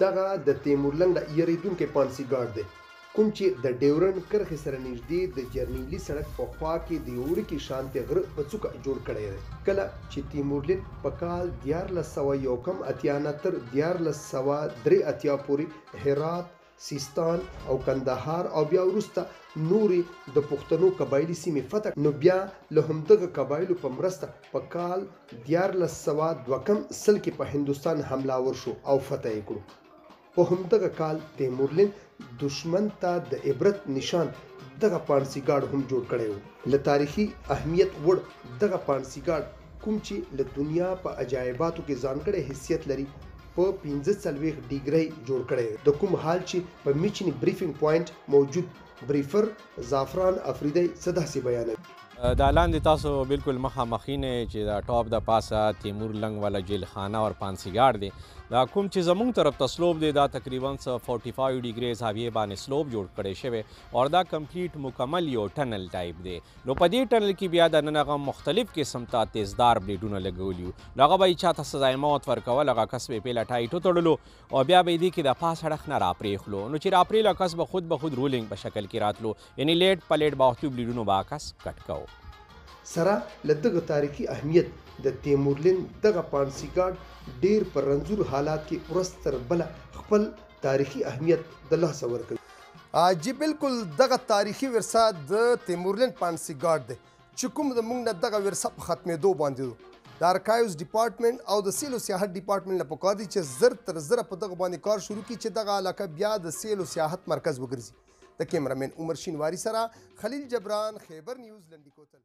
دغه د تیمورلنګ نه یریدونکی پانسي ګارډ دی، کوم چې د ډیورنډ کرښې سره نږدې د جرنیلي سړک په خوا کې د یو وړوکي شانتې غره په څوکه جوړ کړی دی. کله چې تیمورلین په کال 1381 نه تر 1383 پورې هرات، سیستان او کندهار او بیا وروسته نورې د پښتنو قبایلي سیمې فتح، نو بیا له همدغه قبایلو په مرسته په کال 1301 کې په هندوستان حمله ور شو او فتح یې کړو. په همدغه کال تیمورلین دشمن ته د عبرت نشان دغه پانسي ګارډ هم جوړ کړی و. له تاریخي اهمیت وړ دغه پانسي ګارډ، کوم چې له دنیا په عجایباتو کې ځانګړی حیثیت لري، په 45 ډیګرۍ جوړ کړی دی، د کوم حال چې په میچني بریفینګ پوینټ موجود بریفر زعفران افریدی څه داسې بیانوي. دا لاندې تاسو بالکل مخامخ نه چې دا ټاپ د پاسه تیمور لنګ والا جیلخانه او پانسي ګارډ دی، دا کوم چې زمونږ طرف ته سلوب دی، دا تقریبا 45 ډیګري زاویې باندې سلوب جوړ کړی شوی او دا کمپلیټ مکمل یو ټنل ټایپ دی. نو په دې ټنل کې بیا د نن هغه مختلف قسم ته تیزدار بلیډونه لګولي وو، نو هغه به یې چاته سزای موت ورکول، هغه کس به یې پهله ټایټ وتړلو او بیا به یې دې کې د پاس اړخ نه راپرېښلو، نو چې راپرېښلو کس به خود به خود رولینګ په شکل کې راتلو، یعنی لیټ په لیټ به وختي بلیډونو به کس کټ کوو. سره له دغه تاریخي اهمیت د تیمورلین دغه پانسي ګارډ ډیر په رنځور حالات کې ورځ تر بله خپل تاریخي اهمیت د لاسه ورکوي. جی بالکل، دغه تاریخي ورثه د تیمورلین پانسي ګارډ دی چې کوم د موږ نه دغه ورثه په ختمېدو باندې ده. د ارکایوز ډپارټمنټ او د سیل او سیاحت ډپارټمنټ له پکار دي چې زر تر زره په دغه باندې کار شروع کړي چې دغه علاقه بیا د سیل او سیاحت مرکز وګرځي. د کیمرامین عمر شینواری سره خلیل جبران، خیبر نیوز، لنډي کوتل.